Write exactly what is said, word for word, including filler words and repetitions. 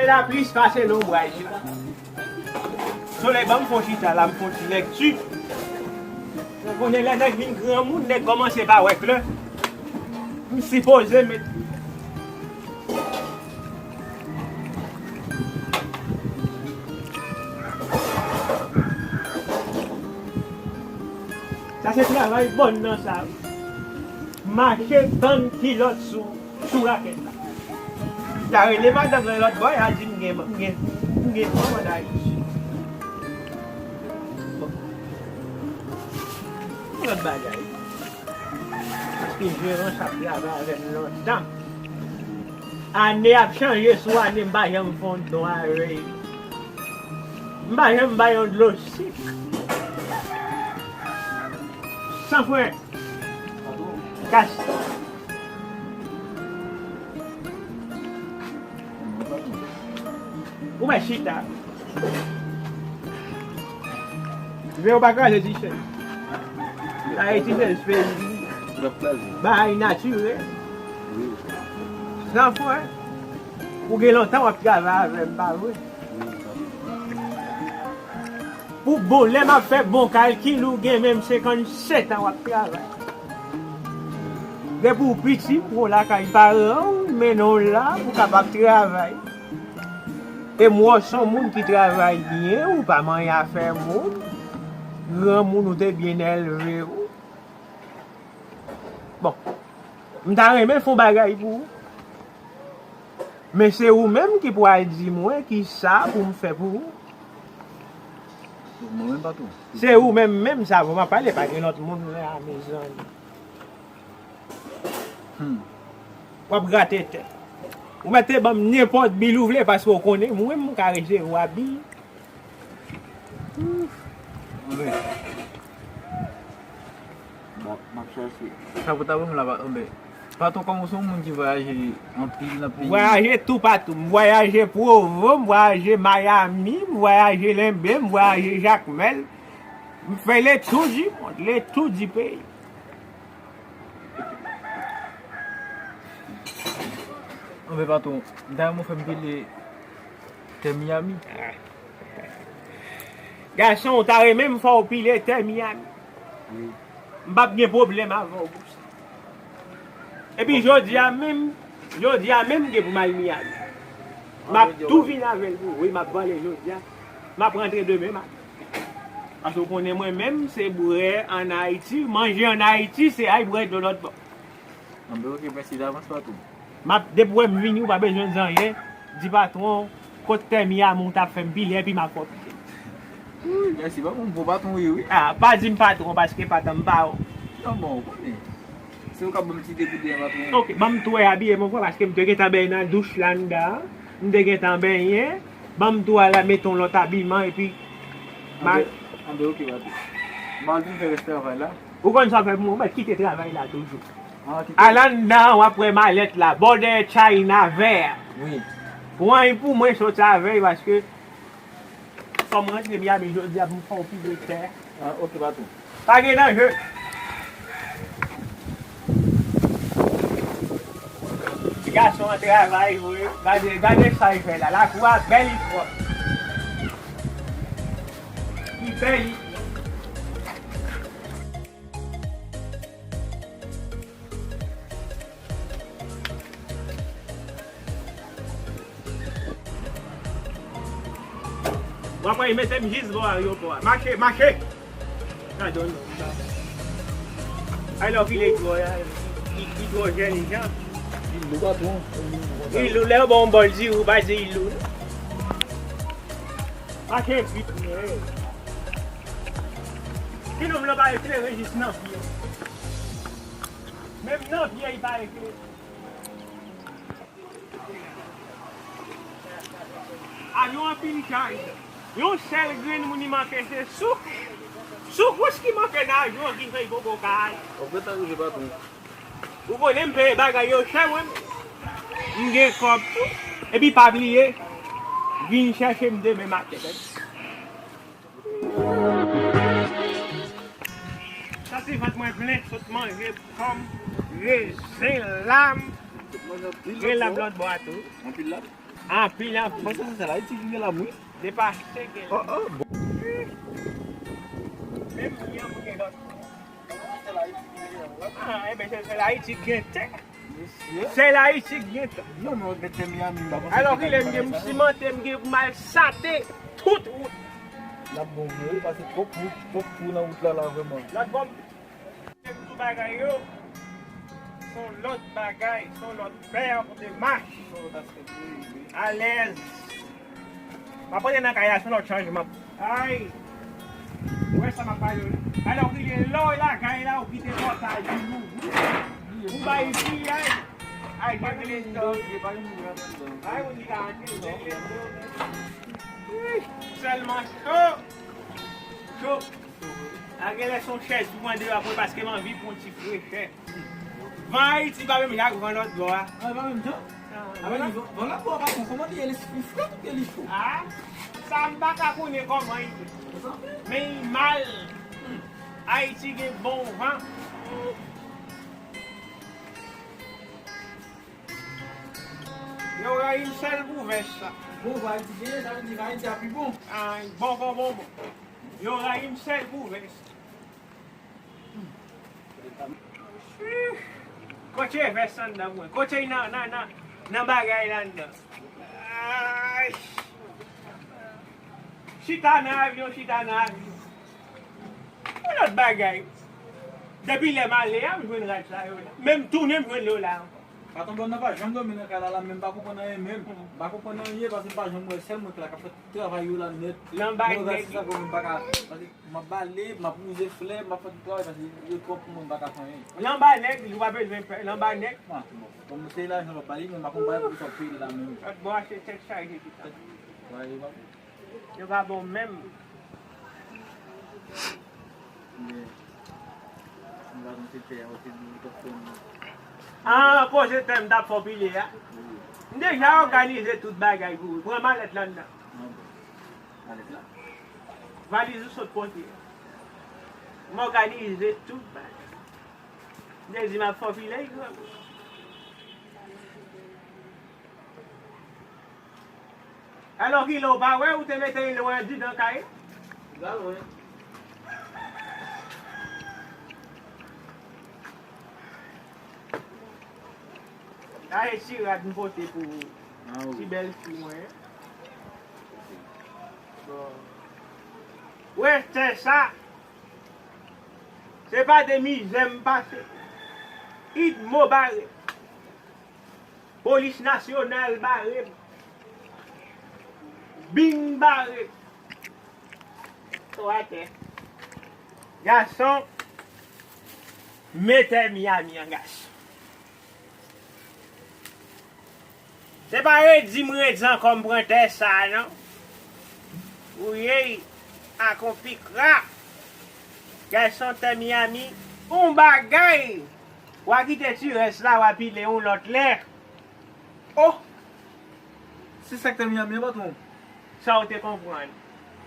La plis pase lonbraj la. Solèy ban m fon chita la, m fon ti lèkti. Ou konnen lè nèg vin granmoun, nèg kòmanse pa wè klè. M sipoze met. Sa se travay bòn nan sa wi. Mache tann kilòt sou, sou rakèt la. Y a rele madanm nan lòt bò, y a di m gen, m gen, m gen fanm ann Ayiti. Bon. Yon lòt bagay. Paske jeran sa ap travay avè m lontan. Ane ap chanje sou ane, m pa janm fè yon don avè l. M pa janm bay yon dlo sik. San fren. Kas. Ou mèt chita. Men ou pa kraze ti chèz. Kraze ti chèz peyi. Bagay natirèl. San fren. Ou gen lontan w ap travay avè m, pa vre? Pou bon, lè m ap fè bon kalkil, ou gen menm senkannsèt an w ap travay. Depi w piti, w lakay paran w, mennen w la pou w kapab travay. E m wè w se yon moun ki travay byen, ou pa manyen afè moun. Granmoun, ou te byen elve w. Bon, m ta renmen fè yon bagay pou ou. Men se ou menm ki pral di mwen kisa pou m fè pou ou. Mwen menm, patwon. Se ou menm menm sa, bon, m ap pale, pa gen lòt moun la, mezanmi. Hmm. W ap grate tèt. Ou mèt te ban m nenpòt bil ou vle, paske w konnen, mwen menm, m ka resevwa bil. Anben. M ap, m ap chèche. Sa pou ta ban m la, pa, anben. Patwon, kòm ou se yon moun ki vwayaje anpil nan peyi. M vwayaje toupatou. M vwayaje Pwovo, m vwayaje Miami, m vwayaje Lenbe, m vwayaje Jakmèl. M fè le tour du monde, le tour du pays. Anben, patwon, m ta renmen w fè m pile tè Miami. Ah. Gason, ou ta renmen m fè w pile tè Miami? Wi. M p ap gen pwoblèm avè w pou sa. Epi jodi a menm, jodi a menm, m gen pou m al Miami. M ap tou vin avè l pou ou. Wi, m ap vale jodi a. M ap rantre demen maten. Paske w konnen mwen menm, se bwè ann Ayiti, manje ann Ayiti, se al bwè dlo lòt bò. Anben, oke, mèsi davans, patwon. M ap, depi w wè m vini, ou pa bezwen di anyen. Di patwon, kot tè Miami ou t ap fè m pile, epi m ap fè w pile. Wi, mèsi, patwon, m bon patwon, wi, wi. Ah, pa di m patwon, paske patwon m pa ou. Non, bon, ou konnen. Se ou k ap ban m ti degouden, patwon. Oke, ban m tou wè abiye m ankò, paske m te gentan benyen nan douch la anndan an. M te gentan benyen. Ban m tou al mete yon lòt abiman, epi. Anben, anben, oke, patwon. M al vin fè rès travay la. Ou konn sa w fè pou mwen, ou mèt kite travay la toujou. Ah, kite. Al anndan an, w ap wè malèt la, bòdè China vè. Wi. Pran l pou mwen, soti avè l, paske fò m rantre Miami jodi a pou m fè w pile tè. Ah, oke, patwon. Pa gen danje. Ti gason an travay vre. Gade, gade sa l fè la. Lakou a bèl, li pwòp. Li bèl, li W ap wè, mete m jis bò ayewopò a. Mache, mache! Gadon non. Ay lè w pile dlo a, li, li twò jèn jan. Li lou, patwon. Li lou, lè yo ba w yon bòl diri, ou pa di li lou, non. Mache vit, men. Ti nonm lan pa eklere jis nan pye. Menm nan pye, li pa eklere. Ajo anpil chay. Yon sèl grenn moun li manke se souk. Souk wouch ki manke nan ajo ki fè li poko ka ale. W ap gentan rive, patwon. Ou konnen m peye bagay yo chè, mwen. M gen kòb tou. Epi pa bliye, vin chèche m demen maten, tande. Sa se vant mwen plen, sot manje pòm, rezen, lam. Gen lam lòt bò a tou. Anpil lam. Anpil, anpil. Mwen se sèl Ayiti ki gen lòm, wi. Depase gen. Oh, oh, bon. Menm li an pou gen lòt. Sèl Ayiti ki gen lòm. Ah, enben, se sèl Ayiti ki gen tè. Mesye. Sèl Ayiti ki gen tè. Non, men w mete Miami, m pa panse. Alò, kilè m gen pou simante, m gen pou m al sate tout wout. L ap bon vre, wi, paske twòp wout, twòp twou nan wout la, la, vrèman. Lòt bò, m Tout bagay yo, se yon lòt bagay, se yon lòt pè de mach. Alèz. M ap antre nan kay la, se yon lòt chanjman. Ay. Ou wè sa m ap pale w la? Alò, kilè lè w lakay la, ou kite pòtay ou louvri. Ou bay fi, ay. Ay, gen glendo. Ay, moun ki ka antre, gen glendo. Ih, sèlman cho. Cho. A genlè se yon chèz pou mwen deyò apre paske m anvi pran yon ti frechè. Van Ayiti pa menm jan ak van lòt bò a. Ah, pa menm jan? Ah, a, van, van lòt bò a pa bon. Kòman li ye? Li, li frèt oubyen li cho? Ah, sa m pa ka konnen kòman li ye. Men li mal. Ayiti gen bon van. Yo rayi m sèl pou vès la. Bon, van Ayiti genyen, sa vle di van Ayiti a pi bon. Ah, bon kon bonbon. Yo rayi m sèl pou vès. Kote vès anndan mwen? Kote nan, nan, nan, nan bagay la anndan? Ay! Chita nan avyon, chita nan avyon. Yon lòt bagay. Depi lè m ale a, m jwenn rad sa yo la. Menm tounen, m jwenn yo la ankò. Patwon bann nan pa janm dòmi nan kay la, la, men m pa konprann anyen menm. M pa konprann anyen paske m pa janm wè sèl mwen k la k ap fè travay yo la nèt. Lanbay nèg. Sa kòm m pa ka, paske m ap bale, m ap wouze flè, m ap fè tout travay paske yo twòp pou mwen, m pa ka fè anyen. Lanbay nèg, ou pa bezwen pè, lanbay nèg. Ah, bon. Kòm se lajan w ap bale, men m pa konn bagay pou sa w peye la menm. Lòt bò a se tèt chaje ki sa. Tèt chaje pa bon. Yo pa bon menm. Ah, koze tè m t ap fè w pile a. M deja òganize tout bagay pou ou. Pran malèt la anndan. Valiz ou sot pote a. M òganize tout bagay. M te di m ap fè w pile, granmoun. Alò, kilè w pa wè, ou te mete l andidan kay la? Li pa lwen. Sa e ti rad m pote pou ou. Ah, wi. Ti bèl fi mwen. Bon. Wè, tè sa. Se pa de mizè m pase. Idmo bare. Polis nasyonal bare m. Bing bare m. To atè. Gason, mete Miami an gason. Se pa redi m redi ankò m pran tè sa a, non. Ou ye ak yon pikra. Gason tè Miami, yon bagay. W a kite ti rès la, w a pile yon lòt lè. Oh! Se sa k te Miami an, patwon. Sa w te konprann?